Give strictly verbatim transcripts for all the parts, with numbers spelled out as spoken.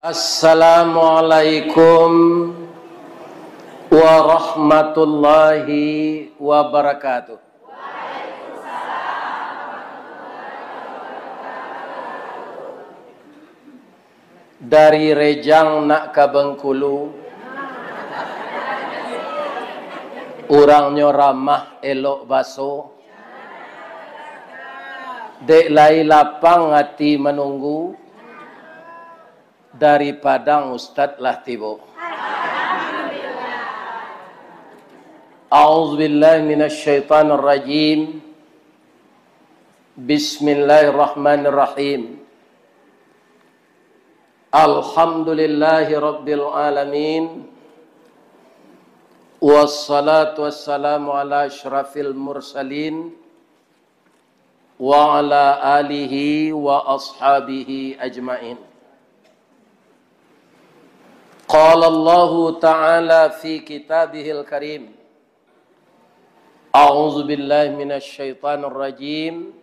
Assalamualaikum warahmatullahi wabarakatuh. Dari Rejang nak ka Bengkulu, urangnyo ramah elok baso, dek lai lapang ati manunggu, dari Padang Ustad lah tibo. A'udzubillahi minasyaitonirrajim. Bismillahirrahmanirrahim. Alhamdulillahi rabbil alamin. Wassalatu wassalamu ala asyrafil mursalin wa ala alihi wa ashabihi ajmain. Qala Allahu ta'ala fi kitabihil karim. A'udzu billahi minasy syaithanir rajim.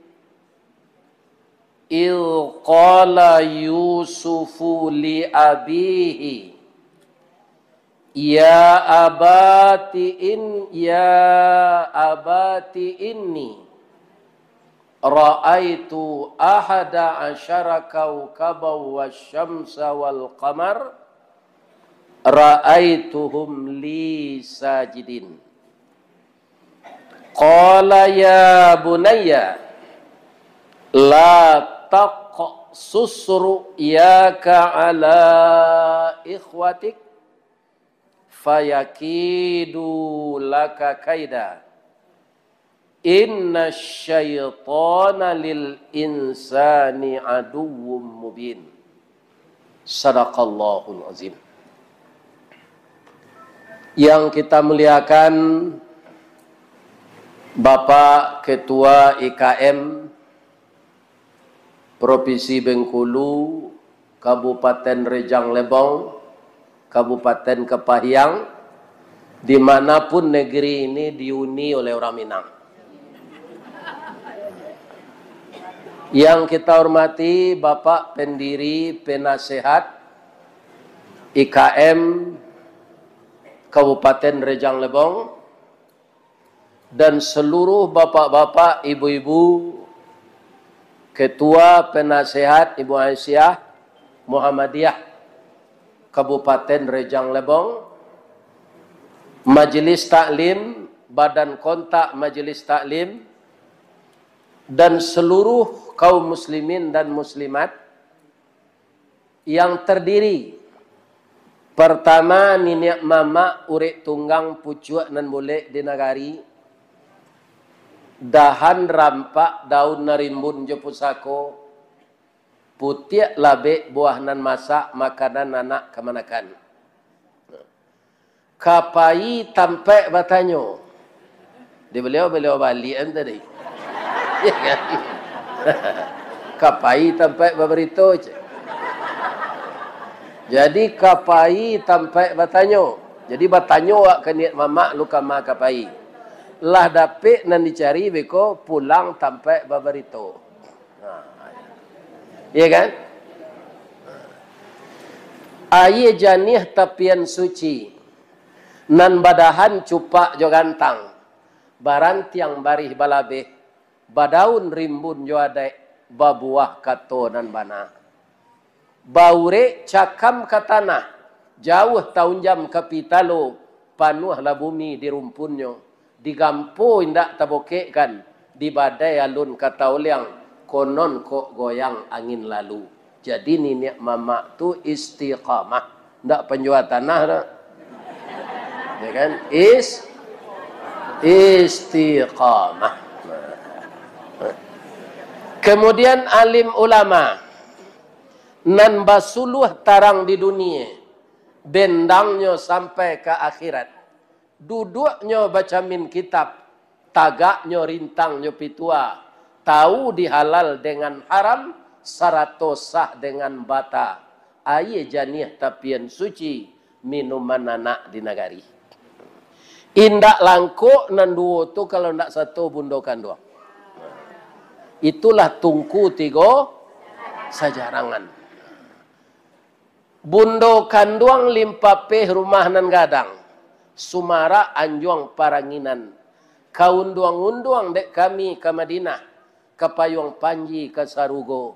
Idz qala Yusufu li abihi, "Ya abati in, ya abati inni ra'aitu ahada asyara kaukaban wasyamsa wal qamar, ra'aituhum li sajidin." Qala ya bunayya la taqsus ru'yaka ala ikhwatik fayakidu laka kaida. Inna syaitana lil insani aduwwum mubin. Sadaqallahul azim. Yang kita muliakan, Bapak Ketua I K M Provinsi Bengkulu, Kabupaten Rejang Lebong, Kabupaten Kepahiang, di mana pun negeri ini dihuni oleh orang Minang. Yang kita hormati Bapak Pendiri Penasehat I K M Kabupaten Rejang Lebong, dan seluruh bapak-bapak, ibu-ibu, Ketua Penasehat Ibu Aisyah Muhammadiyah Kabupaten Rejang Lebong, Majelis Taklim, Badan Kontak Majelis Taklim, dan seluruh kaum muslimin dan muslimat yang terdiri, pertama, niniak mamak urek tunggang pucuak nan bulek di nagari, dahan rampak daun nan rimbun jo pusako, putiak labek buah nan masak, makanan anak kamanakan. Ka pai tampek batanyo. Di baliau, baliau baliak kan tadi. Ya kan? Ka pai tampek babarito, cek. Jadi, ka pai tampek batanyo. Jadi, batanyo awak ka niak mamak lu kama ka pai. Lah dapek nan dicari, beko pulang tampek babarito. Nah, ya kan? Aia janiah tapian suci, nan badahan cupak jo gantang, barantiang barih balabeh, badaun rimbun jo adek, babuah kato nan bana. Baurek cakam ka tanah, jauah taunjam ka pitalo, panuahlah bumi di rumpunnyo, digampo indak tabokekkan, di badai alun ka taoliang, konon kok goyang angin lalu. Jadi, niniak mamak tu istiqamah. Ndak panjua tanah dak. Ya kan? Is-, istiqamah. Kemudian alim ulama nan basuluah tarang di dunia, bendangnyo sampai ka akhirat. Duduaknyo bacamin kitab, tagaknyo rintang jo pitua, tahu di halal dengan haram, sarato sah dengan bata. Aia janiah tapian suci, minuman anak di nagari. Indak langkok nan duo tu kalau ndak sato bundo kanduang. Itulah tungku tigo sajarangan. Bundo kanduang limpapeh rumah nan gadang, sumarak anjuang paranginan, kaunduang-unduang dek kami ka Madinah, ka payuang panji ka sarugo.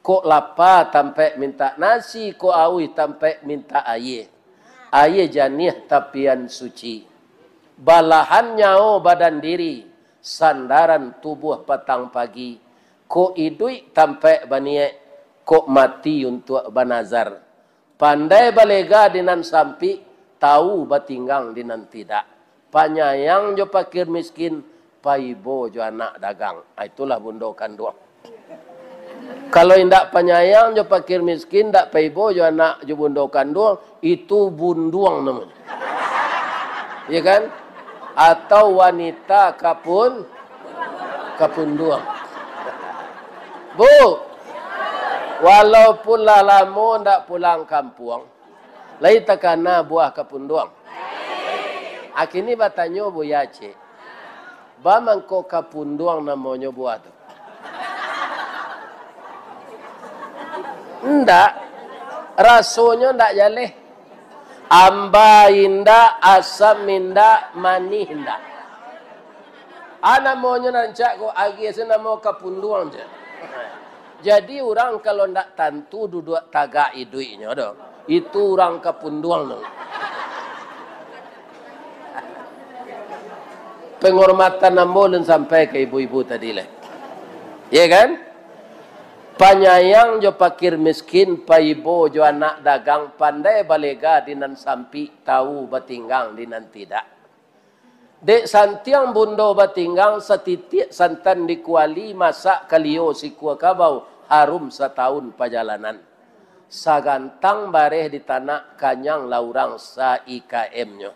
Kok lapa tampek mintak nasi, kok auih tampek mintak aia. Aia janiah tapian suci. Balahan nyawo badan diri, sandaran tubuah patang pagi. Kok iduik tampek baniaik, kok mati untuak banazar. Pandai balega di nan sampik, tawu batinggang di nan tidak. Panyayang jo pakir miskin, paibo jo anak dagang. Ah, itulah bundo kanduang. Kalau indak panyayang jo pakir miskin, indak paibo jo anak jo bundo kanduang, itu bunduang namonyo. Ya kan? Atau wanita kapun, kapunduang. Bu, walaupun lah lamo ndak pulang kampuang, lai takana buah kapunduang. Akini batanyo Buya Aceh, "Ba mangko kapunduang namonyo buah tu?" Ndak, rasonyo ndak jaleh. Amba indak, asam indak, manih indak. Ah, namonyo rancak ko, agiah se namo kapunduang je. Jadi, urang kalau ndak tantu duduak tagak iduiknyo doh, itu urang kapunduang tu. Penghormatan ambo ulun sampai ka ibu-ibu tadi lah. Ya kan? Panyayang jo pakir miskin, paibo jo anak dagang, pandai balega di nan sampik, tawu batinggang di nan tidak. Dek santiang bundo batinggang, satitiak santan di kuali, masak kalio sikua kabau, harum satahun pajalanan. Sagantang bareh di tanak, kanyang lah urang sa-I K M-nyo.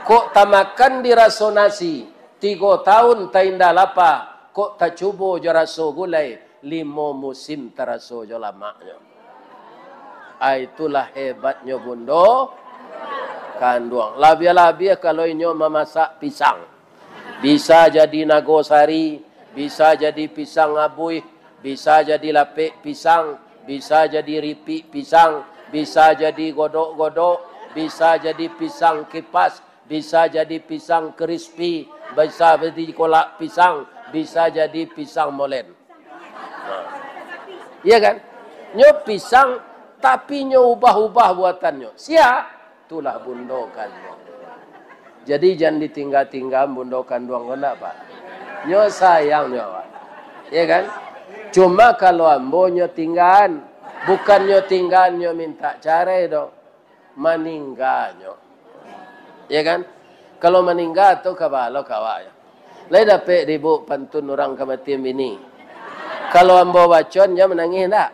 Kok tamakan di raso nasi, tigo tahun tainda lapa, kok tacubo jo raso gulai, limo musim taraso jo lamaknyo. Ah, itulah hebatnyo bundo kanduang. Labiah-labiah kalau inyo mamasak pisang. Bisa jadi nago sari, bisa jadi pisang abuih, bisa jadi lapek pisang, bisa jadi ripik pisang, bisa jadi godok-godok, bisa jadi pisang kipas, bisa jadi pisang krispi, bisa jadi kolak pisang, bisa jadi pisang molen. Nah. Iya kan? Nyo pisang, tapi nyo ubah-ubah buatannyo. Sia, itulah bundo kanduang. Jadi, jan ditingga-tinggaan bundo kanduang ko ndak, Pak. Nyo sayang nyo, Pak. Iya kan? Cuma kalau ambo nyo tinggaan, bukan nyo tinggaan nyo mintak carai doh. Maningganyo. Ya kan? Kalau maningga tu kabalo kawak ya. Lai dapek di ibu pantun urang kamatian bini. Kalau ambo bacon, nyo manangih ndak?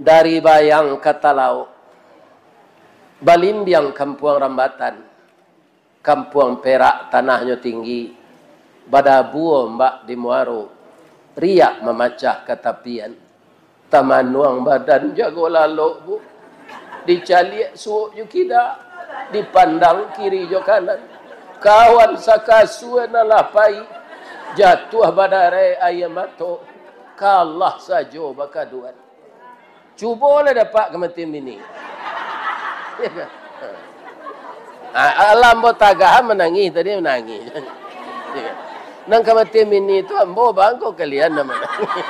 Dari Bayang ka Talauk, balimbiang kampuang Rambatan. Kampuang Perak tanahnyo tinggi, badabu ombak di muaro, riak mamacah ka tapian. Tamanuang badan jago lalok, Bu. Dicaliak suok jo kida, dipandang kiri jo kanan. Kawan sakasua nan lah pai, jatuah badarai aia mato, kalah sajo bakaduan. Cubolah dapek kamatian bini. Ah, alah ambo tagah manangih tadi, manangih. Nan kamatian bini tu ambo bangko kalian nan manangih.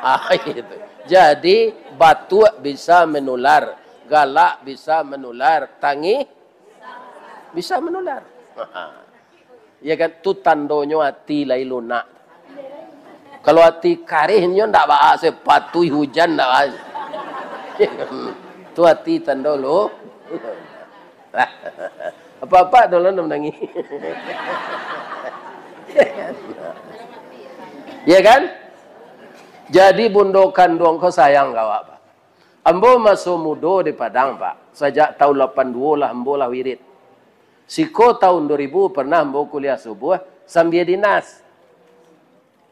Ah, itu. Jadi, batuak bisa menular, galak bisa menular, tangih bisa menular. Ya kan? Tu tandonyo ati lai lunak. Kalau ati karih nyo ndak baa, sapatuih hujan ndak baa. Tu ati tando lu. Apak-apak dulu nan manangih. Ya kan? Jadi bundo kanduang ko sayang ka awak, Pak. Ambo maso mudo di Padang, Pak. Sajak tahun lapan duo lah ambo lah wirid. Siko tahun duo ribu pernah ambo kuliah subuah sambia dinas.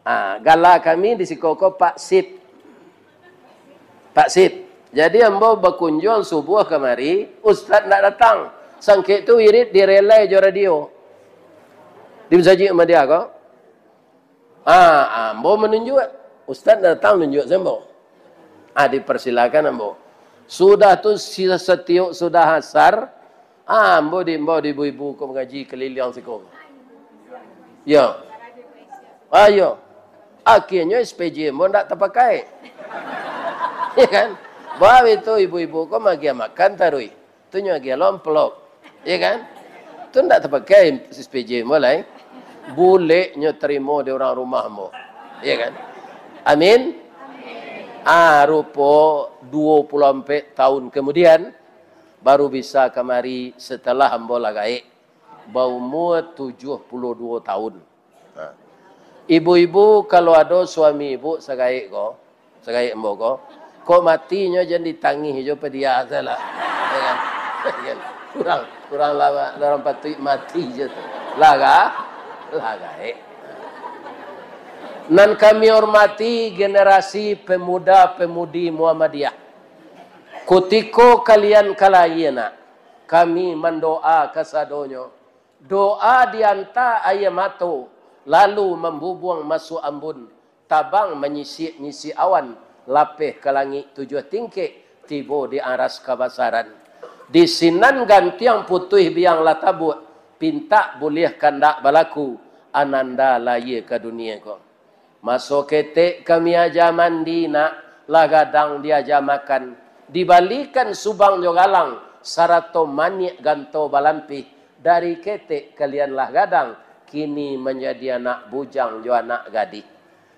Ah, gala kami di siko ko Pak Sip. Pak Sip. Jadi ambo bakunjuang subuah kamari, ustaz ndak datang. Sangkek tu wirid direlai jo radio. Di Masajik Ahmadiyah ko. Ah, ambo manunjuak. Ustaz datang nunjuak samo. Ah, dipersilakan ambo. Sudah tu, si-, satiok sudah asar, ah, ambo diimbau di ibu-ibu ko mangaji kaliliang siko. Yo. Ah, yo. Akhirnyo S P J ambo ndak tapakai. Ya kan? Bab itu ibu-ibu ko maagiah makan taruih. Tu nyo agiah lo amplop. Ya kan? Tu ndak tapakai S P J ambo lai. Buleknyo tarimo di urang rumah ambo. Ya kan? Amin. Ah, rupo duo puluah ampek tahun kemudian, baru bisa kamari setelah ambo lah gaek. Baumua tujuah puluah duo tahun. Ha. Ibu-ibu, kalau ado suami ibu sagaek ko, sagaek ambo ko, kok mati nyo jan ditangih jo padiah salah. Ya kan? Kan? Kurang, kurang lama, kurang patuik mati je tu. Lah ga-, lah gaek. Nan kami hormati generasi pemuda-pemudi Muhammadiyah. Kutiko kalian ka lahia nak, kami mandoa kasadonyo, doa dianta aia mato, lalu mambubuang masuak ambun, tabang manyisik-nyisik awan, lapeh ka langik tujuah tingkek, tibo di aras kabasaran. Di sinan gantiang putuih biang lah tabuak, pintak buliah kandak balaku, ananda lahia ka dunia ko. Maso ketek kami aja mandi nak, lah gadang diaja makan, dibalikan subang jo galang, sarato maniak ganto balampih, dari ketek kalian lah gadang, kini manjadi anak bujang jo anak gadih.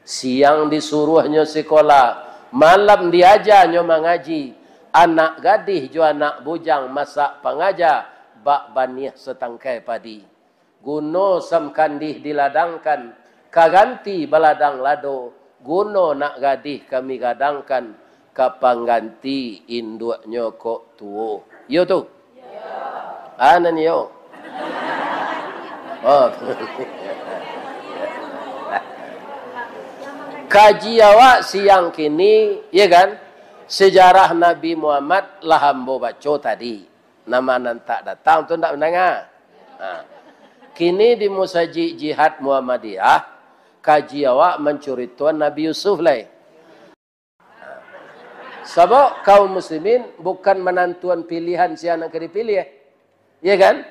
Siang disuruahnyo sikola, malam diajanyo mangaji, anak gadih jo anak bujang masak pangaja, bak baniah satangkai padi. Guno samkandih diladangkan, ka ganti baladang lado, guno nak gadih kami gadangkan, ka pangganti induaknyo kok tuo. Iyo tu? Ah, nan iyo. Oh. Kaji awak siang kini, ya kan? Sejarah Nabi Muhammad lah ambo baco tadi. Nama nan tak datang tu ndak mandanga. Ha. Kini di Musajik Jihad Muhammadiyah, kaji awak mancuritoan Nabi Yusuf lai. Sabab kaum muslimin bukan manantuan pilihan sia nan ka dipiliah. Ya kan?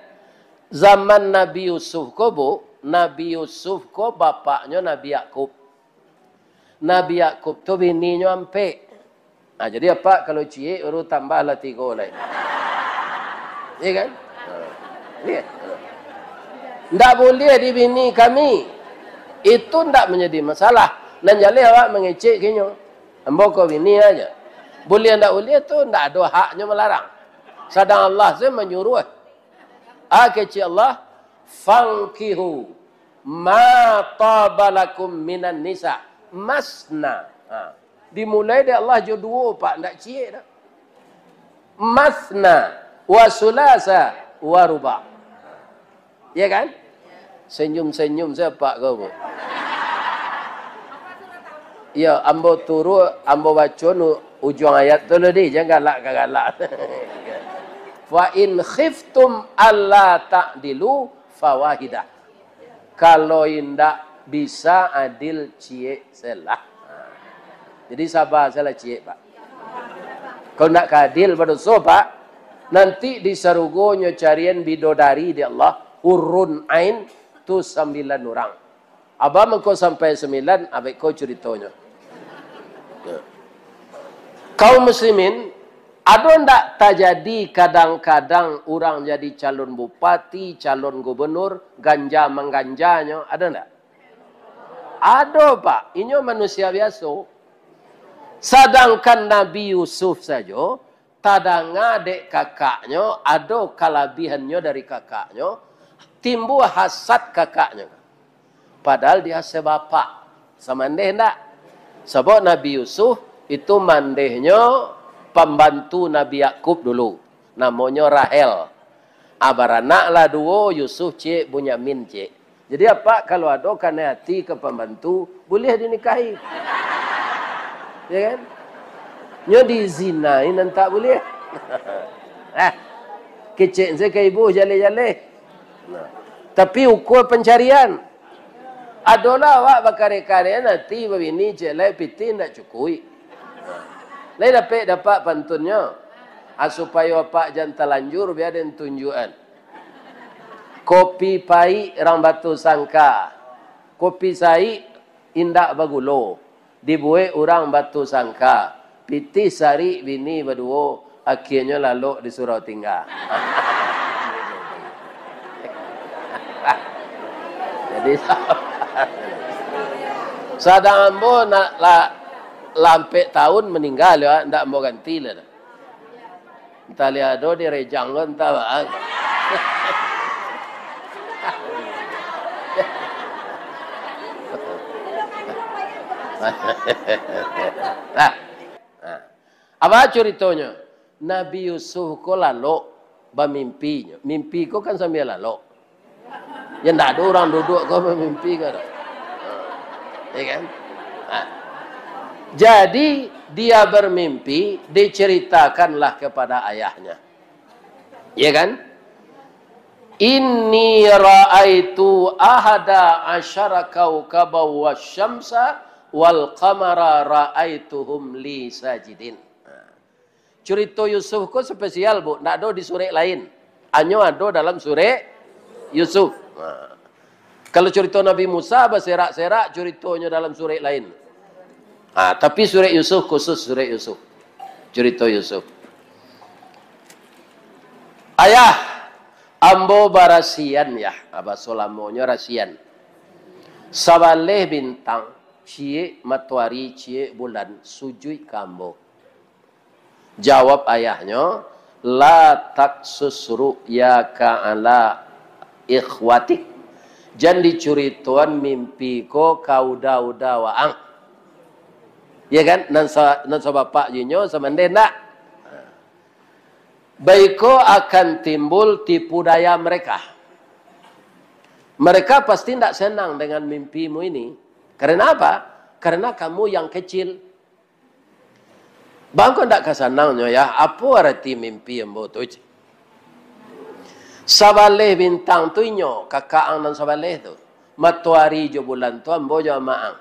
Zaman Nabi Yusuf ko, Bu, Nabi Yusuf ko bapaknyo Nabi Yakub. Nabi Yakub tu bininyo ampek. Ha, jadi apak kalau ciek baru tambahlah tigo lai. Ya kan? Ha. Ya. Ndak buliah di bini kami. Itu ndak manjadi masalah. Nan jaleh awak mangecek ka inyo. Ambo ko bini aja. Buliah ndak buliah tu ndak ado haknyo malarang. Sadang Allah se manyuruah. Ah, kecek Allah, "Fankihu ma taba lakum minan nisa, masna." Ha. Dimulai dek Allah jo duo, Pak, ndak ciek dah. "Masna wa sulasa wa ruba." Ya kan? Senyum-senyum sajo, Pak, ko, Bu. Ya, ambo turun, ambo baco nu ujuang ayat tu lah, di, jan galak ka galak. "Fa in khiftum alla ta'dilu fawahidah." Kalau indak bisa adil, ciek se lah. Jadi saba se lah ciek, Pak. Kalau ndak ka adil, badoso, Pak. Nanti di sarugo nyo carian bidodari di Allah, hurun ain, tu sambilan urang. Abah mangko sampai sambilan, abih ko curitonyo. Kaum muslimin, ado ndak tajadi kadang-kadang urang jadi calon bupati, calon gubernur, ganja mangganjanyo, ado ndak? Ado, Pak. Inyo manusia biaso. Sadangkan Nabi Yusuf sajo, tadanga dek kakaknyo, ado kalabihannyo dari kakaknyo, timbua hasad kakaknyo. Padahal dia sabapak. Samandeh ndak? Sabab Nabi Yusuf itu mandehnyo pambantu Nabi Yakub dulu. Namonyo Rahel. Ah, baranaklah duo, Yusuf ciek, Bunyamin ciek. Jadi, apak kalau ado kanai ati ka pambantu, buliah dinikahi. Ya kan? Nyo dizinai nan tak buliah. Ah, kecek se ka ibu jaleh-jaleh. Nah. Tapi ukua pancarian. Adolah awak bakareh-kareh, nanti babini ciek lai pitih ndak cukuik. Lai dapek dapat pantunnyo. Ah, supayo apak jan talanjur, bia den tunjuakan. Kopi paik rang batu sangka. Kopi saik indak bagulo. Dibuek urang batu sangka, pitih sarik bini baduo, akienyo lalok di surau tingga. Jadi, sadang ambo nak la-, lampek taun maningga, ndak ambo ganti lah. Antah liado direjang ko, antah baa. Nah, nah. Apa curitonyo? Nabi Yusuf ko lalok bamimpi. Mimpi ko kan sambia lalok. Ya, ndak ado urang duduak ko bamimpi ko. Ya kan? Nah. Jadi, dia bermimpi, diceritakanlah kepada ayahnya. Ya kan? "Inni ra'aitu ahada asyara kaukaban wasyamsa wal qamara ra'aituhum li sajidin." Curito Yusuf ko spesial, Bu. Ndak ado di surek lain. Hanyo ado dalam surek Yusuf. Nah. Kalau curito Nabi Musa, baserak-serak curitonyo dalam surek lain. Ah, tapi surek Yusuf khusus surek Yusuf. Curito Yusuf. "Ayah, ambo barasian, Yah." Ah, baso lamonyo rasian. "Sabaleh bintang, ciek matoari, ciek bulan, sujuik ka ambo." Jawab ayahnyo, "La taksus ru'yaka ala ikhwatik." Jan dicuritoan mimpi ko ka uda-uda waang. Ya kan? Nan sa-, nan sabapak jo inyo, samandeh ndak? Baiko akan timbul tipu daya mereka. Mereka pasti ndak senang dengan mimpimu ini. Karena apa? Karena kamu yang kecil. Bangko ndak ka sanangnyo, Yah, apo arati mimpi ambo tu? Sabaleh bintang tu inyo, kakak ang nan sabaleh tu. Matoari jo bulan tu ambo jo amak ang.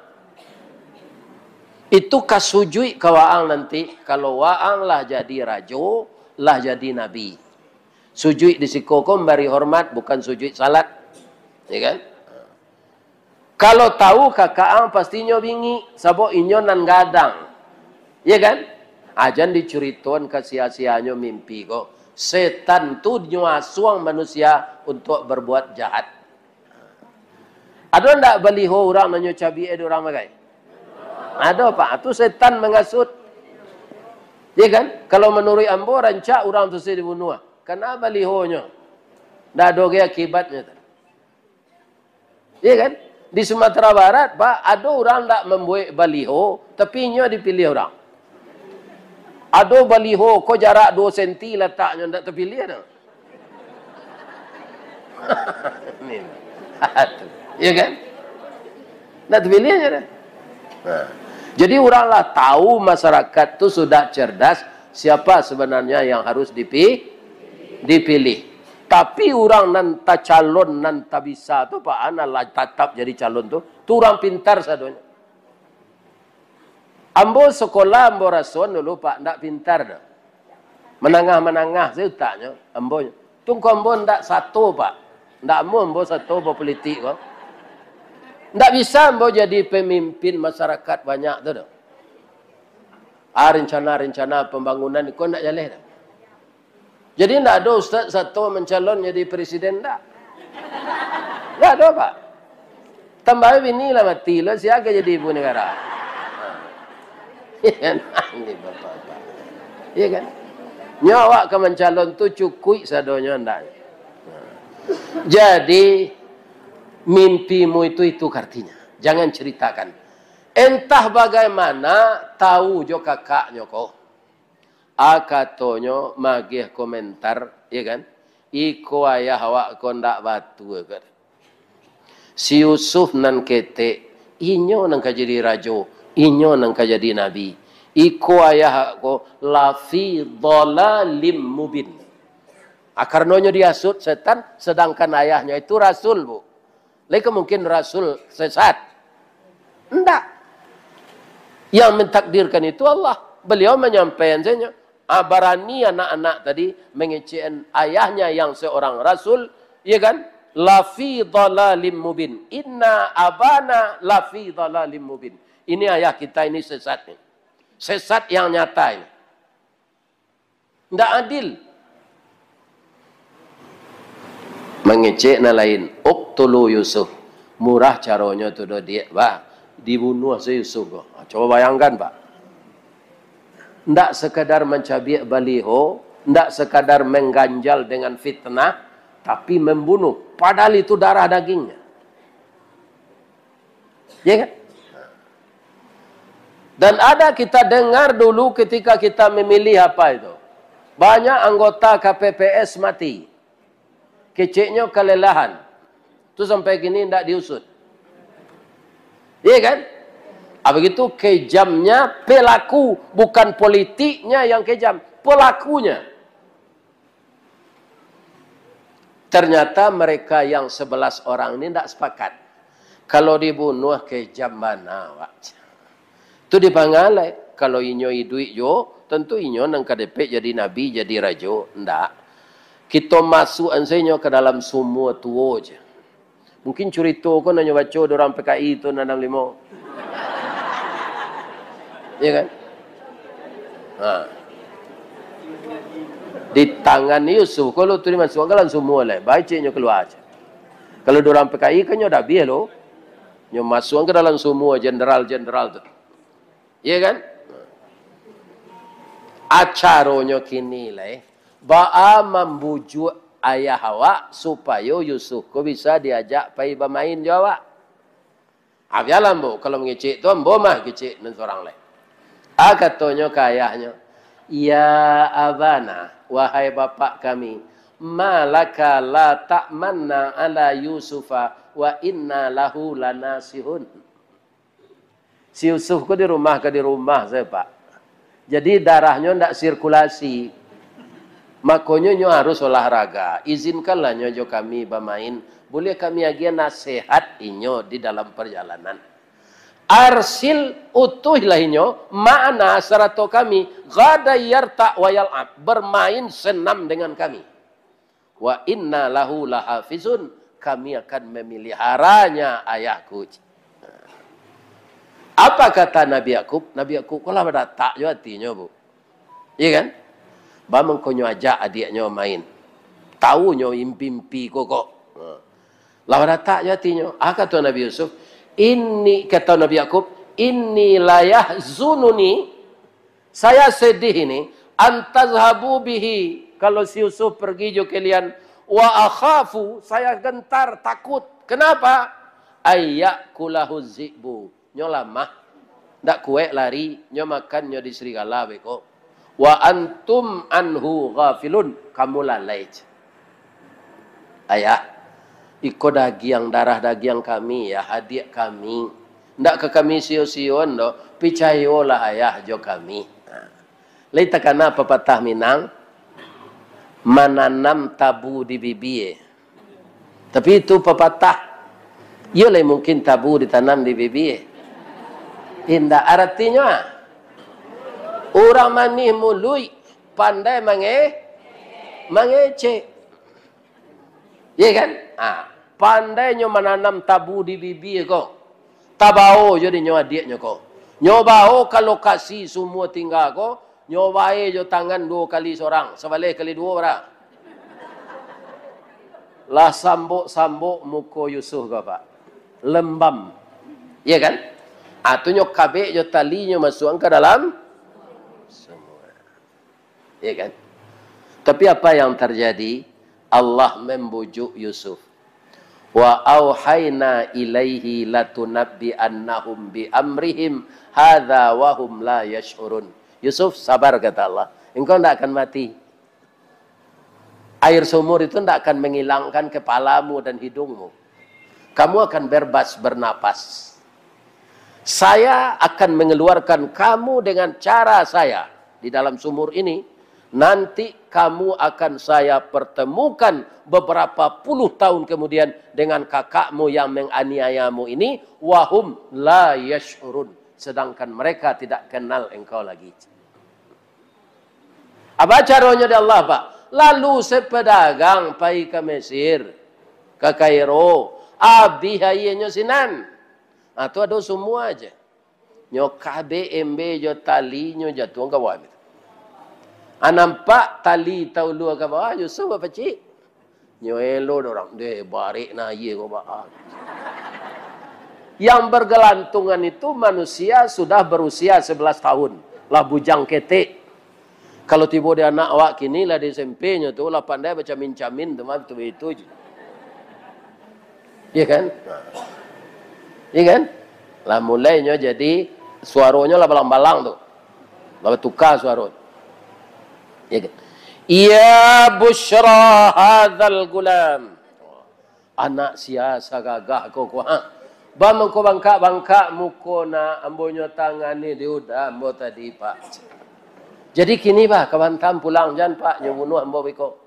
Itu ka sujuik ka waang nanti, kalau waang lah jadi rajo, lah jadi nabi. Sujuik di siko ko mambari hormat, bukan sujuik salat. Ya kan? Kalau tahu kakak ang, pastinyo bingik, sabab inyo nan gadang. Ya kan? Ah, jan dicuritoan ka sia-sianyo mimpi ko. Setan tu nyo asuang manusia untuak berbuat jahat. Ado ndak baliho urang nan nyo cabiak dek urang bagai? Ado, Pak. Tu setan mangasuik. Ya kan? Kalau manuruik ambo, rancak urang tu se dibunuah. Kana balihonyo? Ndak ado ge akibatnyo tu. Iya kan? Di Sumatera Barat, Pak, ado urang ndak mambuek baliho, tapi inyo dipilih urang. Ado baliho ko jarak duo senti lataknyo, ndak tapilih doh. Iya kan? Ndak tapilih aja doh. Nah. Jadi urang lah tahu masyarakat tu sudah cerdas, siapa sebenarnya yang harus dipi-, dipilih. Tapi urang nan tacalon, nan tabisa tu, Pak, nan lah tatap jadi calon tu, tu urang pintar sadonyo. Ambo sekolah, ambo rasoan dulu, Pak, ndak pintar doh. Manangah-manangah sajo utaknyo, ambo. Tu ko ambo ndak sato, Pak. Ndak amuah ambo sato bapolitik ko. Ndak bisa ambo jadi pemimpin masyarakat banyak tu doh. Ah, rencana-rencana pembangunan ko ndak jaleh doh. Jadi, ndak ado ustaz sato mancalon jadi presiden, ndak. Ndak ado, Pak. Tambah bini lah mati lo, sia ka jadi ibu negara. Iya kan? Ini bapak-bapak. Iya kan? Nyo awak ka mancalon tu cukuik sadonyo ndak. Jadi, mimpimu itu, itu artinya. Jangan ceritakan. Entah bagaimana tahu jo kakaknyo ko. A, katonyo mageh komentar, ya kan? Iko ayah awak ko ndak batua, kan? Si Yusuf nan ketek, inyo nan ka jadi rajo, inyo nan ka jadi nabi. Iko ayah awak ko lafi dhalalim mubin. Ah, karanonyo diasuik setan, sedangkan ayahnyo itu rasul, Bu. Lai ka mungkin rasul sesat? Ndak. Yang mentakdirkan itu Allah. Beliau menyampaikan saja. Ah, barani anak-anak tadi mengecekan ayahnya yang seorang rasul, ya kan? "Lafi dhalalim mubin. Inna abana lafi dhalalim mubin." Ini ayah kita ini sesat ini. Sesat yang nyata ini. Ndak adil. Mangecek nan lain, "Uqtulu Yusuf." Murah caronyo tu doh, Diak, bah. Dibunuah se Yusuf ko. Ha, cubo bayangkan, Pak. Ndak sekadar mancabiak baliho, ndak sekadar mengganjal dengan fitnah, tapi membunuh. Padahal itu darah dagingnya. Ya kan? Dan ada kita dengar dulu ketika kita memilih apa itu. Banyak anggota K P P S mati. Keceknyo kelelahan. Tu sampai kini ndak diusut. Iya kan? Ah, begitu kejamnya pelaku, bukan politiknya yang kejam, pelakunya. Ternyata mereka yang sebelas orang ni ndak sepakat. Kalau dibunuh kejam bana awak. Tu dipangalai. Kalau inyo iduik juo, tentu inyo nan ka dapek jadi nabi, jadi rajo. Ndak. Kito masuakan se inyo ka dalam sumua tuo je. Mungkin curito ko nan nyo baco di urang P K I tu, anam limo. Ya kan? Ha. Di tangan Yusuf, kalau tu dimasuakan ka dalam sumua lai, baciknyo kalua aja. Kalau di urang P K I kan nyo dah abih lo. Nyo masuakan ka dalam sumua jenderal-jenderal tu. Ya kan? Acaronyo kini lai, baa mambujuak ayah awak supayo Yusuf ko bisa diajak pai bamain jo awak. Ah, bialah ambo, kalau mangecek tu ambo mah kecek nan surang lai. Ah, katonyo ka ayahnyo, "Ya abana, wahai bapak kami, malaka la ta'manna ala Yusufa wa inna lahu lanasihun." Si Yusuf ko di rumah ka di rumah sajo, Pak. Jadi, darahnyo ndak sirkulasi. Makonyo nyo harus olahraga. Izinkanlah nyo jo kami bamain. Buliah kami agiah nasehat inyo di dalam parjalanan. Arsil, utuihlah inyo, ma'ana, sarato kami, ghadan yarta' wa yal'ab, bermain senam dengan kami. "Wa inna lahu lahafizun, kami akan memeliharanya, ayahku." Apa kata Nabi Yakub? Nabi Yakub ko lah badatak jo atinyo, Bu. Iya kan? Ba mangkonyo ajak adiaknyo main. Tahu nyo impi-impi ko kok. Ha. Lah badatak jo atinyo. Ah, kato Nabi Yusuf, "Ini," kato Nabi Yakub, "Inni layahzununi," Saya sedih ini, "antazhabu bihi," kalau si Yusuf pergi jo kalian, "wa akhafu," saya gentar, takut. Kenapa? "Ayyakulahu zi'bu." Nyo lamah. Ndak kuek lari, nyo makan nyo di serigala beko. "Wa antum anhu ghafilun," kamu lalai. Ayah, iko dagiang, darah dagiang kami, ya, adiak kami. Ndak ka kami sio-sion doh, picayolah ayah jo kami. Nah, lai takana papatah Minang, mananam tabu di bibia. Tapi itu papatah, iyo lai mungkin tabu ditanam di bibia? Indak, aratinyo, ah, urang manih muluik, pandai mange-, mangecek. Iya kan? Ah, pandai nyo mananam tabu di bibia ko. Tabao jo di nyo adiaknyo ko. Nyo bao ka lokasi sumua tingga ko, nyo bae jo tangan duo kali sorang, sabaleh kali duo bara. Lah sambok-sambok muko Yusuf ko, Pak. Lembam. Iya kan? Ah, tu nyo kabek jo tali nyo masuakan ka dalam sumua. Ya kan? Tapi apa yang terjadi? Allah membujuk Yusuf. "Wa auhayna ilaihi latunabbi'annahum bi amrihim hadza wa hum la yash'urun." "Yusuf, sabar," kata Allah. "Engkau ndak akan mati. Air sumur itu ndak akan menghilangkan kepalamu dan hidungmu. Kamu akan bebas bernapas. Saya akan mengeluarkan kamu dengan cara saya di dalam sumur ini, Nanti kamu akan saya pertemukan beberapa puluh tahun kemudian dengan kakakmu yang menganiayamu ini, wahum la yash'urun, sedangkan mereka tidak kenal engkau lagi. Apa caronyo di Allah, Pak? Lalu si pedagang pai ka Mesir, ka Kairo, abih aianyo sinan. Ah, tu ado sumua je. Nyo kabek embe jo talinyo jatuah ka bawah. Ah, nampak tali taulua ka bawah, Yusuf bapacik. Nyo elo dek urang, "Deh, barek nah aia ko, Pak." Yang bergelantungan itu manusia sudah berusia sebelas tahun, lah bujang ketek. Kalau tibo di anak awak kini lah di S M P nyo tu, lah pandai bacamin-camin tu mah, tu itu je. Iya kan? Iya kan? Lah mulai nyo jadi, suaronyo lah balang-balang tu. Lah batuka suaro. Iya kan? "Ya busyra hadzal gulam." Anak sia sagagah ko, ko, ha? Ba mangko bangkak-bangkak muko nak ambo nyo tangani di uda ambo tadi, Pak. Jadi kini bah, ka Batam pulang jan, Pak, nyo bunuah ambo beko.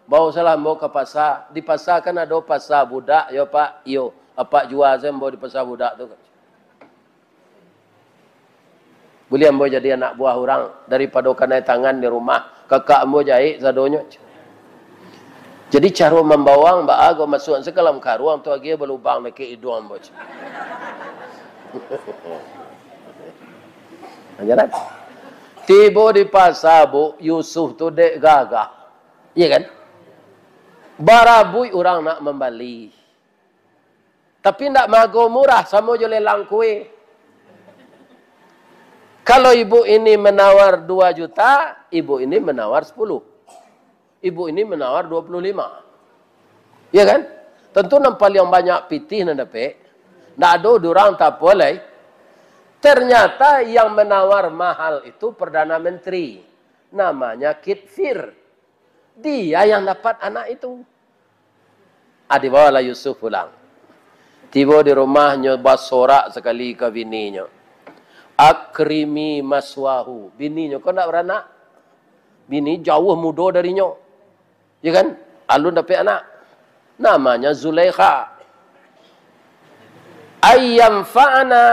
Bao salah ambo ka pasa. Di pasa kan ado pasa budak, yo, Pak? Iyo, apak jua se ambo di pasa budak tu. Buliah ambo jadi anak buah urang, daripado kanai tangan di rumah, kakak ambo jahek sadonyo. Jadi caro mambawang baa ko, masuak se ka dalam karuang tu, agiah balubang dakek iduang ambo. Ajaran. Tibo di pasa, Bu, Yusuf tu dek gagah. Iya kan? Barabuik urang nak mambali. Tapi ndak mago murah, samo jo lelang kue. Kalau ibu ini menawar dua juta, ibu ini menawar sepuluh. Ibu ini menawar dua puluh lima. Ya kan? Tentu nan paliang banyak pitih nan dapek. Ndak ado durang tapo lai. Ternyata yang menawar mahal itu Perdana Menteri. Namanya Kitfir. Dia yang dapat anak itu. Ah, dibawalah Yusuf pulang. Tibo di rumah, nyo basorak sakali ka bininyo. "Akrimi maswahu." Bininyo ko ndak baranak. Bini jauah mudo darinyo. Ya kan? Alun dapek anak. Namanya Zulaikha. "Ayyamfa'ana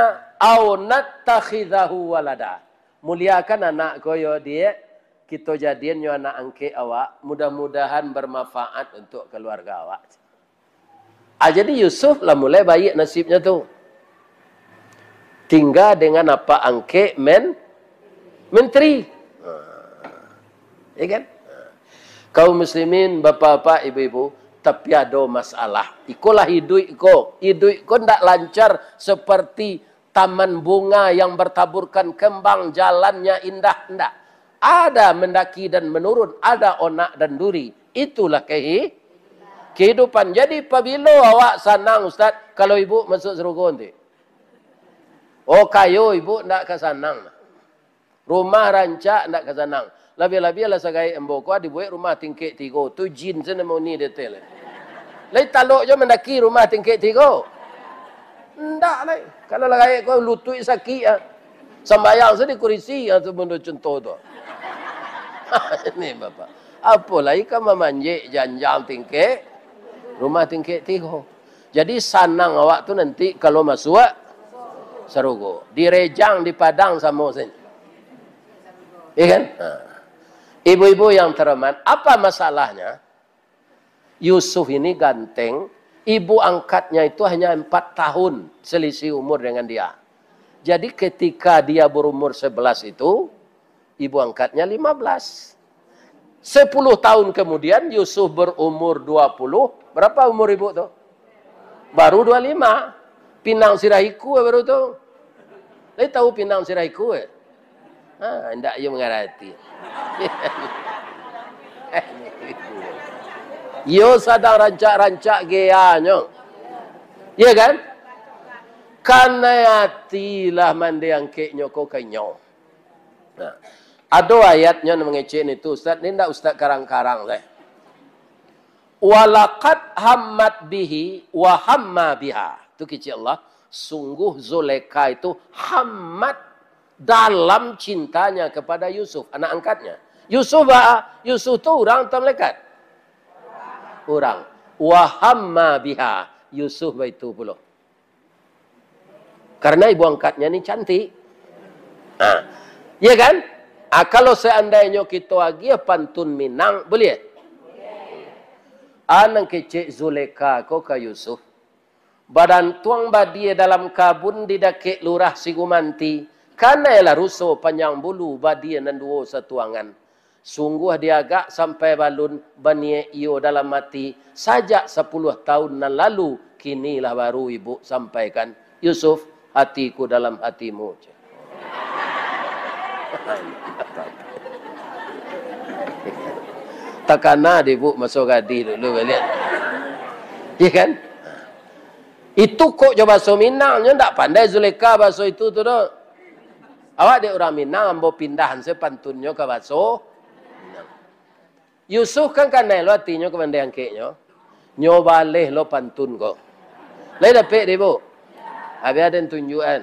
au nattakhidhahu walada." Muliakan anak ko yo, Diak. Kito jadian nyo anak angkek awak, mudah-mudahan bermanfaat untuk keluarga awak. Ah, jadi Yusuf lah mulai baiak nasibnyo tu. Tingga dengan apak angkek men-, menteri. Ah. Ya kan? Ah. Kaum muslimin, bapak-bapak, ibu-ibu, tapi ado masalah. Ikolah iduik ko. Iduik ko ndak lancar seperti taman bunga yang bertaburkan kembang, jalannya indah, ndak. Ada mendaki dan menurun, ada onak dan duri. Itulah kehi-, kehidupan. Jadi, pabilo awak sanang, Ustaz, kalau ibu masuk sarugo nanti? Oh, kayo ibu ndak ka sanang. Rumah rancak ndak ka sanang. Labiah-labiah lah sagaek ambo ko dibuek rumah tingkek tigo. Tu jin se namo ni detail. Lai talok jo mandaki rumah tingkek tigo. Ndak lai. Kalau lah gaek ko lutuik sakik, ah. Sambayang se di kurisi, ah, tu bendo contoh tu. Ini Bapak. Apo lai ka mamanjek janjang tingkek, rumah tingkek tigo. Jadi, sanang awak tu nanti kalau masuak sarugo. Di Rejang, di Padang samo sajo. Iya kan? Ha. Ibu-ibu yang terhormat, apa masalahnya? Yusuf ini ganteng, ibu angkatnya itu hanya empat tahun selisih umur dengan dia. Jadi, ketika dia berumur sebelas itu, ibu angkatnya lima belas. Sepuluh tahun kemudian, Yusuf berumur dua puluh. Berapa umur ibu tu? Baru dua lima. Pinang sirah iku baru tu. Lai tahu pinang sirah iku, eh? Ha, indak iyo mangarati. Iyo sadang rancak-rancak geanyo. Iya kan? Kanai ati lah mande angkeknyo ko ka inyo. Nah, ado ayatnyo nan mangecek ni tu, Ustaz. Ni ndak Ustaz karang-karang, eh. "Walaqad hammat bihi wa hamma biha." Tu kecek Allah, sungguh Zulaikha itu hammat dalam cintanya kepada Yusuf, anak angkatnya. Yusuf ba-, Yusuf tu urang atau malaikat? Urang. Wa hamma biha. Yusuf baitu pulo. Karena ibu angkatnya ni cantik. Ha. Iya kan? Ah, kalau seandainyo kito agiah pantun Minang, boleh? Ah, nan kecek Zulekha ko ka Yusuf. Badantuang badia dalam kabun di dakek lurah Sigumanti. Kanailah ruso panjang bulu badia nan duo satuangan. Sungguah diagak sampai balun, baniek iyo dalam ati, sajak sapuluah taun nan lalu, kini lah baru ibuk sampaikan. Yusuf, hatiku dalam hatimu. Takana dek ibuk maso gadih dulu baliak. Iya kan? Itu kok jo baso Minang, nyo ndak pandai Zulekha baso itu tu doh. Awak dek urang Minang, ambo pindahan se pantunnyo ka baso Minang. Yusuf kan kanai lo atinyo ka mandeh angkeknyo. Nyo baleh lo pantun ko. Lai dapek dek ibuk? Abih aden tunjuakan.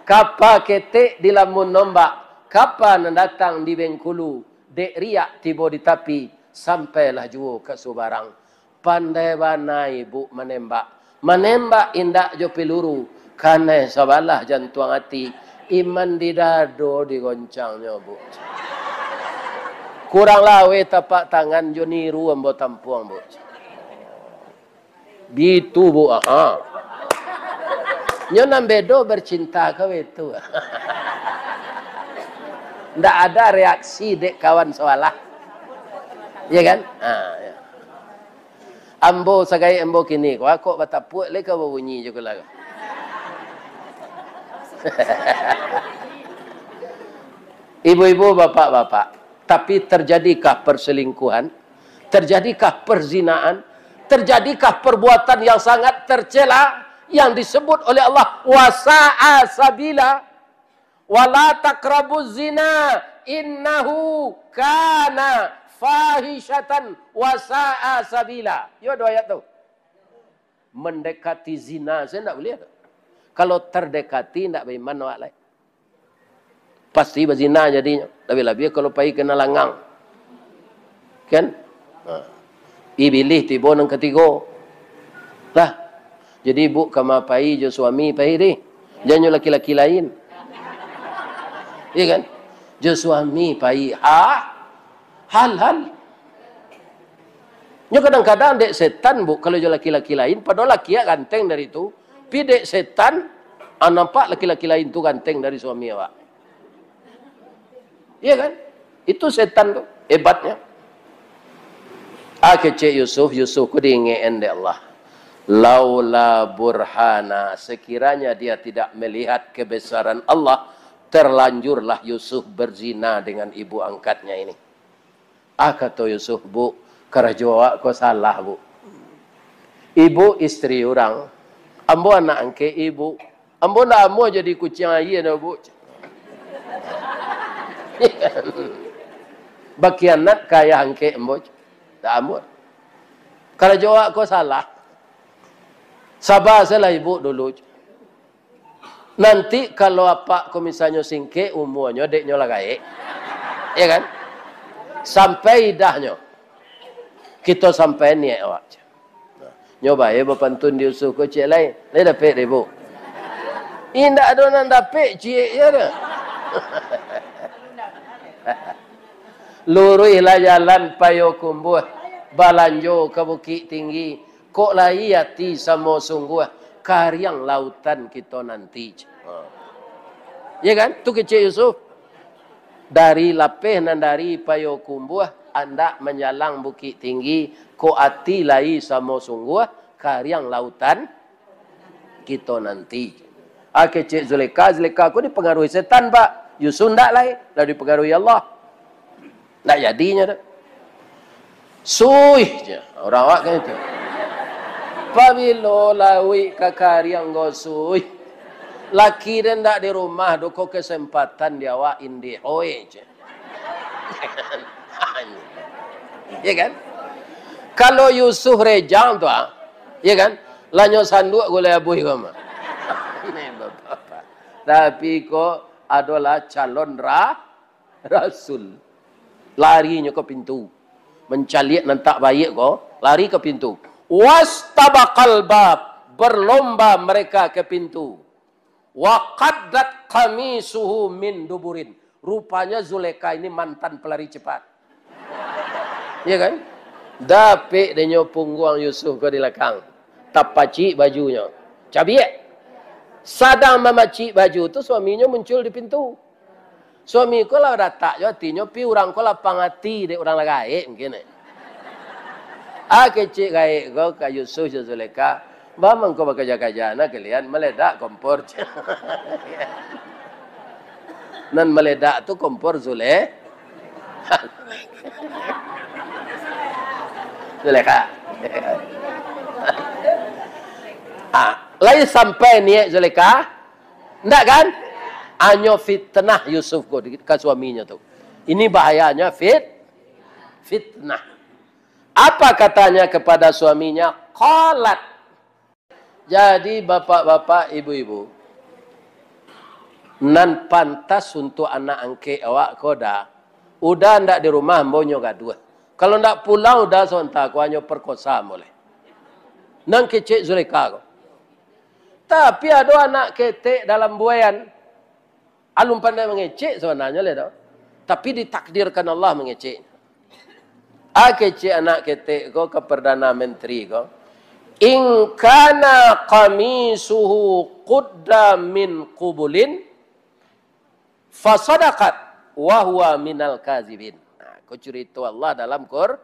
Kapa ketek di lamun ombak, kapa nan datang di Bengkulu, dek riak tibo di tapi, sampailah juo ka subarang. Pandai bana ibuk manembak. Manembak indak jo piluru, kanai sabalah jantuang ati, iman di dado digoncangnyo, Buk. Kurang laweh tapak tangan jo niru ambo tampuang, Buk. Bitu, Buk, aha. Nyo nan bedo bercinta ka bitu. Ndak ada reaksi dek kawan sabalah. Iya kan? Ha, ya. Ambo sagai ambo kini ko, kok batapuak lai ka babunyi jo kula ko. Ibu-ibu, bapak-bapak, tapi terjadikah perselingkuhan? Terjadikah perzinaan? Terjadikah perbuatan yang sangat tercela yang disebut oleh Allah, "Wasa'a sabila"? "Wala taqrabuz zina, innahu kana fahisyatan wa sa'a sabila." Yo, dua ayat tu. Mendekati zina saja ndak buliah tu. Kalau terdekati, ndak baiman awak lai. Pasti bazina jadinyo. Labiah-labiah kalau pai ka nan langang. Kan? Ha. Ibilih tibo nan katigo. Lah. Jadi, Buk, kama pai jo suami pai deh. Jan jo laki-laki lain. Iya kan? Jo suami pai. Ha? Halal. Nyo kadang-kadang dek setan, Buk, kalau jo laki-laki lain, padahal laki awak ganteng dari tu. Pi dek setan, ah, nampak laki-laki lain tu ganteng dari suami awak. Iya kan? Itu setan tu, hebatnya. Ah, kecek Yusuf, Yusuf ko diingek-an dek Allah. Laula burhana, sekiranya dia tidak melihat kebesaran Allah, terlanjurlah Yusuf berzina dengan ibu angkatnya ini. Ah, kato Yusuf, "Buk, karajo awak ko salah, Buk. Ibuk istri urang, ambo anak angkek ibuk. Ambo ndak amuah jadi kuciang aia doh, Buk." Bakhianat ka ayah angkek ambo, ndak amuah. Karajo awak ko salah. Saba sajolah ibuk dulu. Nanti kalau apak ko misalnyo singkek umuanyo, dek nyo lah gaek. Ya kan? Sampai idahnyo. Kito sampai niaik awak. Nyo bae bapantun di Yusuf ko ciek lai. Lai dapek dek ibuk? Indak ado nan dapek ciek je tu. Luruihlah jalan Payokumbuah, balanjo ka Bukiktinggi, kok lai ati samo sungguah, kariang lautan kito nanti. Ha. Ya kan? Tu kecek Yusuf. Dari lapeh nan dari Payokumbuah, andak manjalang Bukiktinggi, kok ati lai samo sungguah, kariang lautan kito nanti. Ah, kecek Zulekha, Zulekha ko dipangaruhi setan, Pak. Yusuf ndak lai, lah dipangaruhi Allah. Ndak jadinyo tu. Suih je, urang awak kan itu. Pabilo lauik ka kariang ko suih. Laki den ndak di rumah, duko kesempatan di awak indih, hoi je. Ya kan? Kalau Yusuf Rejang tu, ah, ya kan? Lanyo sanduak gulai abuih ko mah. Ni bapak-bapak. Tapi ko adolah calon ra-, Rasul. Larinyo ka pintu. Mancaliak nan tak baiak ko, lari ka pintu. Wastabaqal bab, berlomba mereka ke pintu. Wa qaddat qamisuhu min duburin. Rupanya Zulekha ini mantan pelari cepat. Ya kan? Dapek denyo pungguang Yusuf ko di lakang. Tapacik bajunyo. Cabiak. Sadang mamacik baju tu, suaminyo muncul di pintu. Suami ko lah datak jo atinyo, pi urang ko lapang ati dek urang lah gaek mungkin, eh. Ah, kecek gaek ko ka Yusuf jo Zulekha, "Baa mangko bakaja-kaja, nah, kalian maledak kompor." Nan maledak tu kompor Zule-, Zulekha. Ah, lai sampai niaik Zulekha? Ndak kan? Hanyo fitnah Yusuf ko di-, ka suaminyo tu. Ini bahayanya fit-, fitnah. Apa katanya kepada suaminya? Qalat. Jadi, bapak-bapak, ibu-ibu, nan pantas untuk anak angkek awak ko Uda. Uda ndak di rumah, ambo nyo gaduah. Kalau ndak pulang Uda sabanta ko, hanyo perkosa ambo lai. Nan kecek Zulekha ko. Tapi ado anak ketek dalam buaian. Alun pandai mangecek sabananyo lai doh. Tapi ditakdirkan Allah mangecek. Ah, kecek anak ketek ko ka Perdana Menteri ko, "In kana qamisuhu qudda min qubulin, fasadaqat wa huwa minal kazibin." Nah, ko curito Allah dalam Qur-,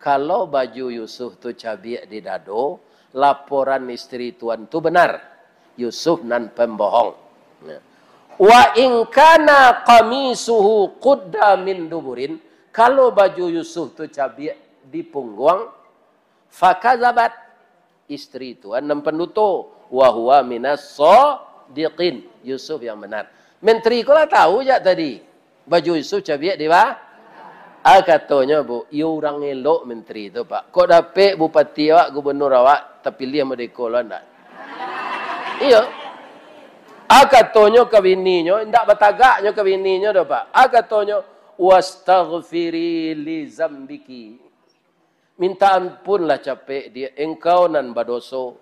kalau baju Yusuf tu cabiak di dado, laporan isteri tuan tu benar. Yusuf nan pembohong. Nah. "Wa in kana qamisuhu qudda min duburin," kalau baju Yusuf tu cabiak di pungguang, "fakazabat," isteri tuan nan panduto, "wa huwa minas sadiqin," Yusuf yang benar. Menteri ko lah tahu jak tadi, baju Yusuf cabiak di ba-, ah, katonyo, "Bu, iyo urang elok menteri tu, Pak. Kok dapek bupati awak, gubernur awak, tapiliah modeko lo ndak?" Iyo. Ah, katonyo ka bininyo, ndak batagaknyo ka bininyo doh, Pak. Ah, katonyo, "Wastaghfiri li zambiki." Minta ampunlah capek dia, engkau nan badoso.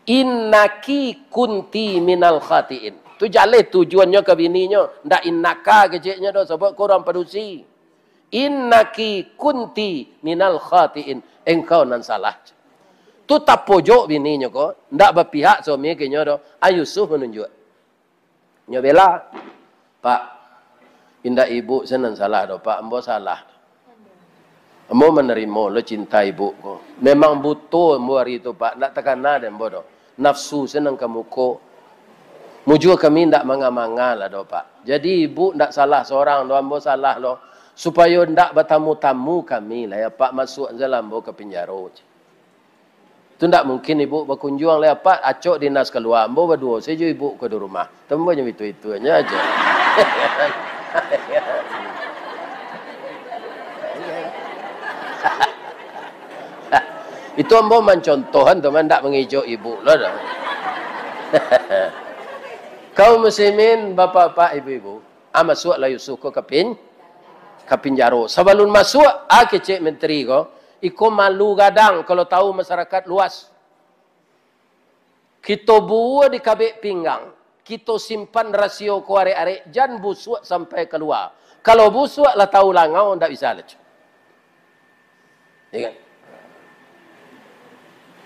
"Innaki kunti minal khatiin." Tu jaleh tujuannyo ka bininyo, ndak innaka keceknyo doh, sabab ko urang padusi. "Innaki kunti minal khatiin." Engkau nan salah. Tu tapojok bininyo ko, ndak bapihak suami ka inyo doh. Ah, Yusuf manunjuak. Nyo bela, "Pak, indak ibu se nan salah doh, Pak, ambo salah. Ambo manarimo lo cinta ibu ko. Memang buto ambo ari tu, Pak, ndak takana dek ambo doh. Nafsu se nan ka muko. Mujua kami ndak manga-manga lah doh, Pak. Jadi ibu ndak salah sorang doh, ambo salah lo. Supayo ndak batamu-tamu kami lah, ya, Pak, masuak se lah ambo ka pinjaro." Tu ndak mungkin ibu bakunjuang lai, Pak, acok dinas kalua, ambo baduo sajo ibu ko di rumah. Tambah nyo itu-itu aja. Itu ambo mancontohan tu, man, ndak mangejok ibu lo doh. Kaum muslimin, bapak-bapak, ibu-ibu. Ah, masuaklah Yusuf ko ka pin-, ka pinjaro. Sabalun masuak, ah, kecek menteri ko, "Iko malu gadang kalau tahu masyarakat luas. Kito buwua di kabek pinggang, kito simpan rasio ko arek-arek, jan busuak sampai kalua. Kalau busuak lah tahu langau, ndak bisa lah." Ya kan?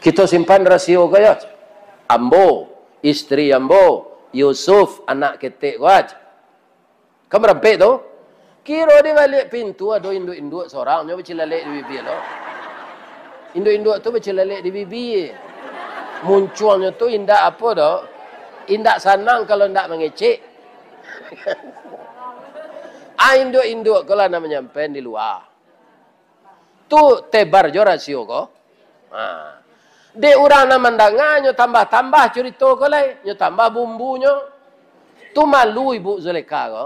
Kito simpan rasio ko yo. Ambo, isteri ambo, Yusuf, anak ketek ko. Kan marampek tu? Kiro di baliak pintu ado induak-induak sorang, nyo bacilalek di bibia lo. Induak-induak tu bacilalek di bibia. Muncuangnyo tu indak apo doh. Indak sanang kalau indak mangecek. Ah, induak-induak ko lah nan manyampaian di lua. Tu tebar jo rasio ko. Ha. Dek urang nan mandanga, nyo tambah-tambah curito ko lai, nyo tambah bumbunyo. Tu malu ibu Zulekha ko.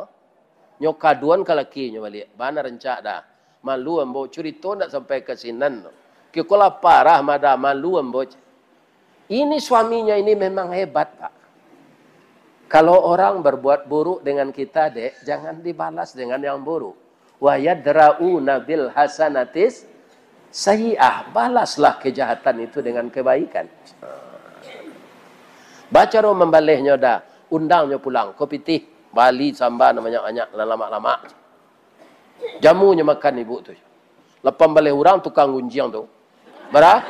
Nyo kaduan ka lakinyo baliak. Bana rancak dah. Malu ambo, curito ndak sampai ka sinan tu. Kiko lah parah mada, malu ambo. Ini suaminya ini memang hebat, Pak. Kalau orang berbuat buruk dengan kita, dek, jangan dibalas dengan yang buruk. Wa yadra'una bil hasanatis sayyi'ah, balaslah kejahatan itu dengan kebaikan. Bacaro mambalehnyo dah, undangnyo pulang, ko pitih, bali samba nan banyak-banyak, nan lamak-lamak. Jamunyo makan ibu tu. Lapan baleh urang tukang gunjiang tu. Bara?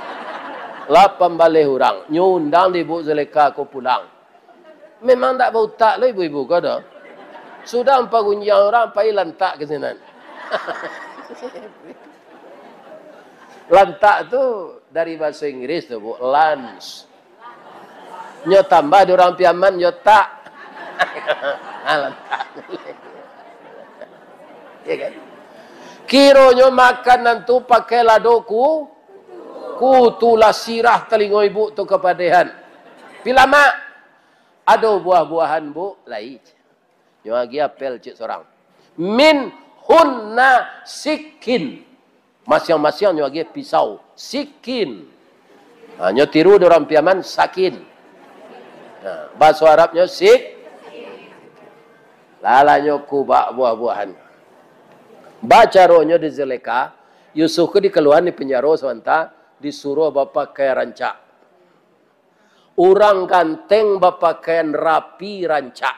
Lapan baleh urang. Nyo undang di ibu Zuleka ko pulang. Memang ndak bautak lo ibu-ibu ko do. Sudah ampah gunjiang urang, pai lantak ka sinan. Lantak tu dari bahaso Inggris tu, Bu, lunch. Nyo tambah di urang Piaman, nyo tak. Alah, tak. Ya kan? Kironyo makanan tu pakai lado ku, kutu lah sirah talingo ibu tu kapadehan. Pilamak, ado buah-buahan, Bu, lai. Nyo agiah apel cik sorang. Min hunna sikin. Masiang-masiang nyo agiah pisau. Sikin. Ha, nyo tiru di urang Piaman, sakin. Ha, bahaso Arabnyo sik. Lalanyo kubak buah-buahan. Bacaronyo di Zuleka, Yusuf ko dikaluahan di penjaro sabanta, disuruah bapakaian rancak. Urang ganteng bapakaian rapi rancak.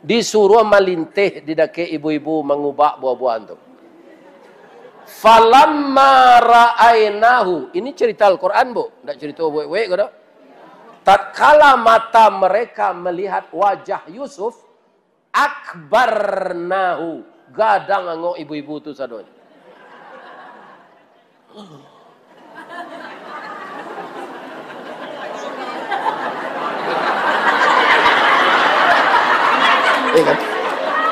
Disuruah malinteh di dakek ibu-ibu mangubak buah-buahan tu. Falamma ra'ainahu. Ini cerita Al-Quran, Bu. Ndak cerita wek-wek ko doh. Tatkala mata mereka melihat wajah Yusuf, akbarnahu, gadang angok ibu-ibu tu sadonyo. Ya kan?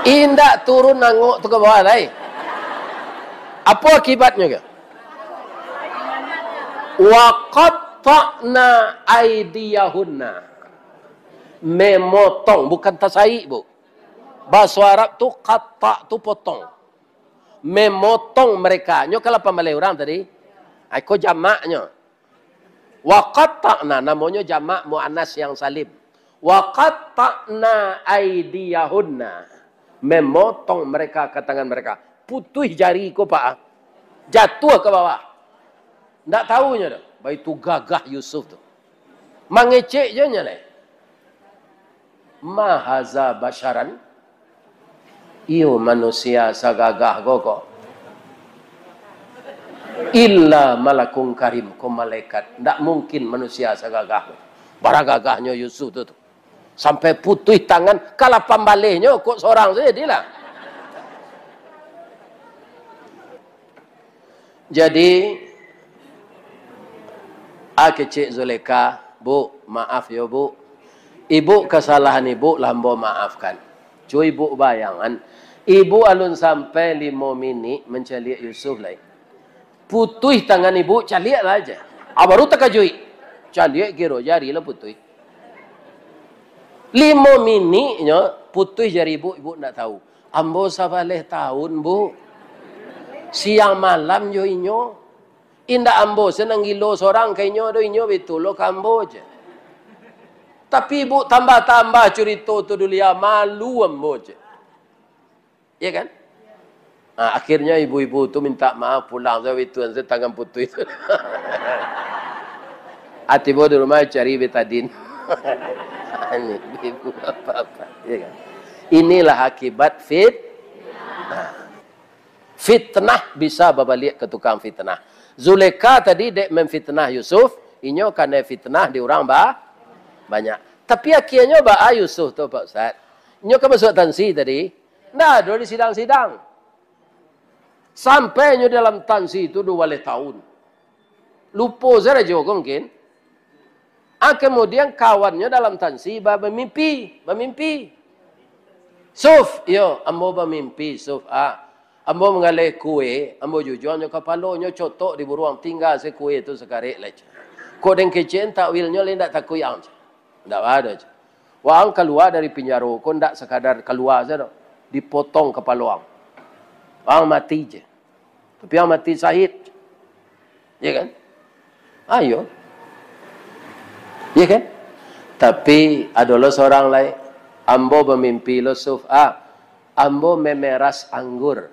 Indak turun angok tu ka bawah lai. Apo akibatnyo ko? Wa qatta'na aidiyahunna. Memotong, bukan tasaik, Bu. Bahaso Arab tu, qatta' tu potong. Memotong mereka. Nyo kan lapan baleh urang tadi. Ai, ko jamaknyo. Wa qatta'na, namonyo jamak muannas yang salim. Wa qatta'na aidiyahunna. Memotong mereka ka tangan mereka. Putuih jari ko, Pak. Jatuah ka bawah. Ndak tahu nyo doh. Baitu gagah Yusuf tu. Mangecek jo nyo lai. Ma haza basyaran, iyo manusia sagagah ko ko. Illa malakun karim, ko malaikat. Ndak mungkin manusia sagagah ko. Bara gagahnyo Yusuf tu, tu. Sampai putuih tangan, ka lapan balehnyo, kok sorang sajo jadilah. Jadi, a kecek Zuleka, "Bu, maaf yo, Bu. Ibu, kasalahan ibu lah ambo maafkan." Cuy, Bu, bayangan, ibu alun sampai limo minik mancaliak Yusuf lai. Putuih tangan ibu, caliak lah aja. A, baru takajuik. Caliak kiro jari lah putuih. Limo miniknyo putuih jari ibu, ibu ndak tahu. Ambo sabaleh taun, Bu. Siang malam jo inyo. Indak ambo se nan gilo sorang ka inyo do, inyo bitulo ka ambo, cek. Tapi ibu tambah-tambah curito tu dulu, ya, malu ambo, cek. Ya kan? Ah, akhirnya ibu-ibu tu minta maaf, pulang sajo itu, tangan putuih tu. Ati bo di rumah cari betadin. Ini ibu apa-apa, ya kan? Inilah akibat fit-, nah. Fitnah bisa babaliak ka tukang fitnah. Zuleka tadi dek memfitnah Yusuf, inyo kanai fitnah di urang ba-, banyak. Tapi akianyo baa Yusuf tu, Pak Ustaz? Inyo kan masuak tansi tadi, ndak ado di sidang-sidang. Sampai nyo dalam tansi tu duo baleh taun. Lupo sarajo ko mungkin. Ah, kemudian kawannyo dalam tansi ba-, bamimpi, bamimpi. "Suf, iyo, ambo bamimpi, Suf, ah. Ambo manggaleh kue, ambo jujuang nyo kapalonyo cotok di buruang, tingga se kue tu sakarek lai." Kok den kecek takwilnyo lai ndak takuik ang. Ndak baa doh, cek. Waang kalua dari pinjaro ko ndak sakadar kalua sajo, dipotong kapalo ang. Waang mati je. Tapi ang mati sahid. Ya kan? Ayo. Ya kan? Tapi ado lo sorang lai, Ambo bamimpi lo, Suf, ah, ambo memeras anggur.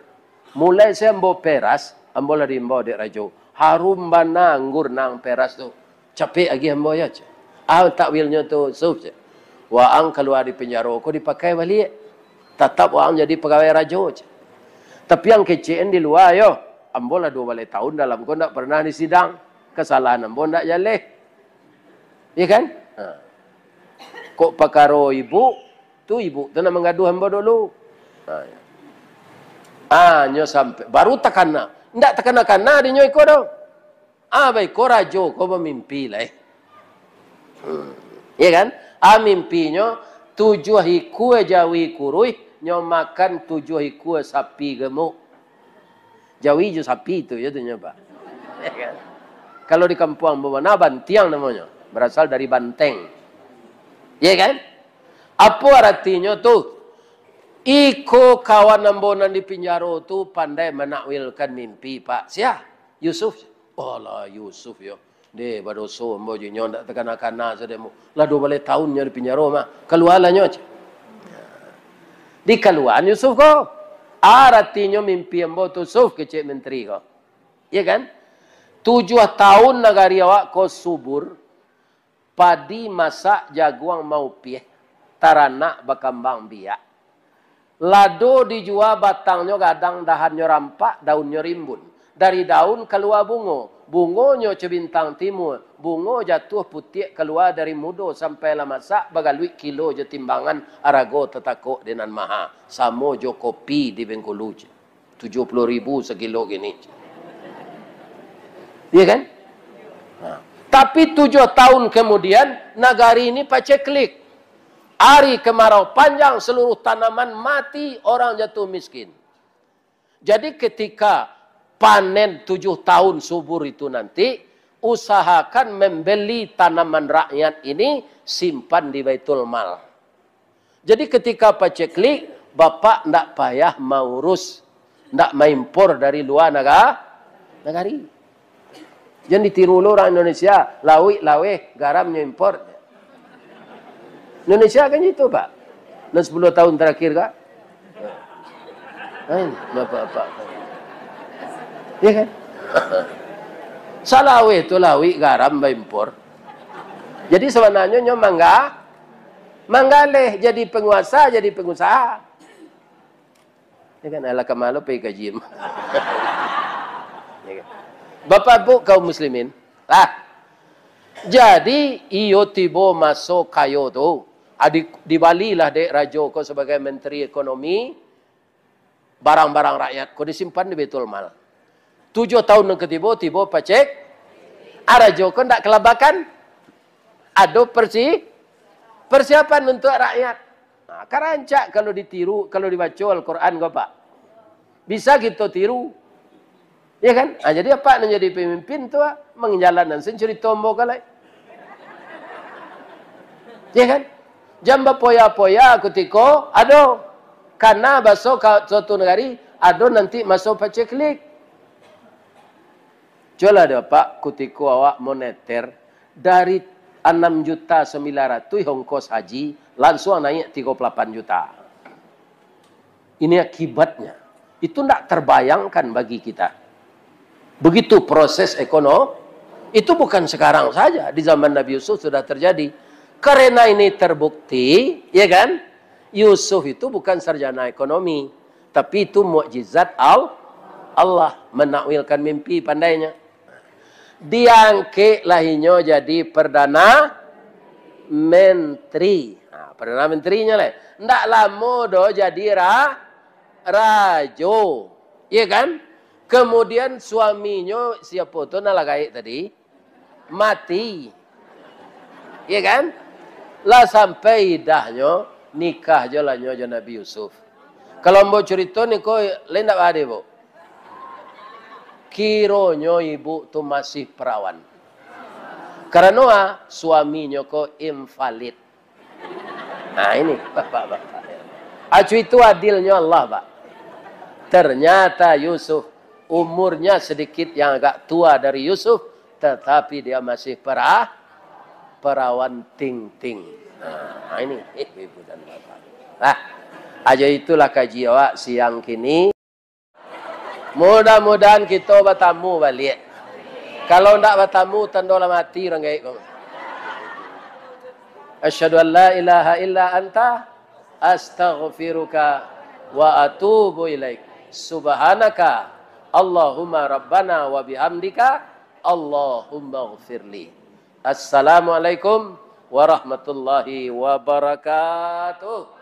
Mulai se ambo peras, ambo lah diimbau dek rajo. Harum bana anggur nan peras tu. Capek agiah ambo yo, cek. Ah, takwilnyo tu, Suf, cek. Waang kalua di penjaro ko dipakai baliak. Tatap waang jadi pagawai rajo, cek. Tapi ang kecek-an di lua yo. Ambo lah duo baleh taun dalam ko ndak pernah disidang. Kesalahan ambo ndak jaleh. Iya kan? Ha. Kok pakaro ibuk, tu ibuk tu nan manggaduah ambo dulu. Ha, ya. Ah, nyo sampai, baru takana. Ndak takana-kana di nyo iko doh. Ah, baiko rajo ko bamimpi lai. Hmm. Iya kan? Ah, mimpinyo tujuah ikua jawi kuruih, nyo makan tujuah ikua sapi gemuk. Jawi jo sapi tu, yo tu nyo, Pak. Ya kan? Kalau di kampuang ambo mah, bantiang namonyo. Berasal dari banteng. Ya kan? Apo aratinyo tu? Iko kawan ambo nan di pinjaro tu pandai manakwilkan mimpi, Pak. Sia? Yusuf. Alah, Yusuf yo. Deh, badoso ambo jo inyo, ndak takana-kana sademo. Lah duo baleh taun nyo di pinjaro mah. Kalualah nyo, cek. Dikaluaan Yusuf ko. Aratinyo mimpi ambo tu, Suf, kecek menteri ko. Iya kan? Tujuah taun nagari awak ko subur, padi masak, jaguang maupiah, taranak bakambang biak. Lado dijua batangnyo gadang, dahannyo rampak, daunnyo rimbun. Dari daun kalua bungo, bungonyo co bintang timua, bungo jatuah putiak kalua dari mudo sampai lah masak, bagaluik kilo jo timbangan, arago tatakok di Nan Maha, samo jo kopi di Bengkulu, cek. Tujuah puluah ribu sakilo kini. Iya kan? Nah, tapi tujuah taun kamudian, nagari ini paceklik. Ari kemarau panjang, seluruh tanaman mati, orang jatuh miskin. Jadi, ketika panen tujuah taun subur itu nanti, usahakan membeli tanaman rakyat ini, simpan di Baitul Mal. Jadi, ketika paceklik, Bapak ndak payah maurus, ndak maimpor dari lua naga-, nagari. Jan ditiru lo urang Indonesia, lauik laweh, garamnyo impor. Indonesia kan itu, Pak. Nan sepuluh tahun terakhir, Kak. Kan, bapak-bapak. Ya kan? Salaweh tu lauik garam baimpor. Jadi, sabananyo nyo mangga-, manggaleh, jadi panguasa, jadi pangusaha. Ya kan, alah, ka ma lo pai kaji. Ya kan? Bapak Ibu kaum muslimin, lah. Jadi, iyo tibo maso kayo tu, adi-, dibalilah dek rajo ko sabagai menteri ekonomi, barang-barang rakyat ko disimpan di Baitul Mal. Tujuah taun nan katibo, tibo pacek, ah, rajo ko ndak kalabakan, ado persi-, persiapan untuak rakyat. Nah, ka rancak kalau ditiru, kalau dibaco Al-Quran ko, Pak. Bisa kito tiru. Ya kan? Ah, jadi apak nan jadi pamimpin tu, ah, manginjalan nan sen carito ambo ka lai. Ya kan? Jan bapoya-poya kutiko ado kana baso ka suatu nagari, ado nanti maso paceklik. Cubolah dek apak, kutiko awak moneter, dari anam juta sambilan ratuih ongkos haji, lansuang naiak tigo puluah lapan juta. Ini akibatnya. Itu ndak terbayangkan bagi kita. Begitu proses ekono-, itu bukan sekarang saja, di zaman Nabi Yusuf sudah terjadi. Karena ini terbukti, ya kan? Yusuf itu bukan sarjana ekonomi, tapi itu mukjizat Al-, Allah menakwilkan mimpi pandainya. Diangkeklah inyo jadi Perdana Menteri. Ha, Perdana Menterinyo lah. Ndak lamo doh jadi ra-, rajo. Iya kan? Kemudian suaminyo, siapo tu nan lah gaek tadi? Mati. Iya kan? Lah sampai idahnyo, nikah jo lah nyo jo Nabi Yusuf. Kalau ambo curito niko, lain ndak bade, Bu? Kironyo ibu tu masih perawan. Karano, ah, suaminyo ko invalid. Nah, ini, bapak-bapak. Acu itu adilnyo Allah, Pak. Ternyata Yusuf, umurnya sedikit yang agak tua dari Yusuf, tetapi dia masih pera-, perawan ting-ting. Nah, ini, eh, ibu dan bapak. Nah, aja itulah kaji awak siang kini. Mudah-mudahan kito batamu baliak. Kalau ndak batamu, tando lah mati urang gaek ko. Asyhadu an la ilaha illa anta, astaghfiruka wa atubu ilaik. Subhanaka Allahumma rabbana wa bihamdika, Allahumma ghfirli. Assalamualaikum warahmatullahi wabarakatuh.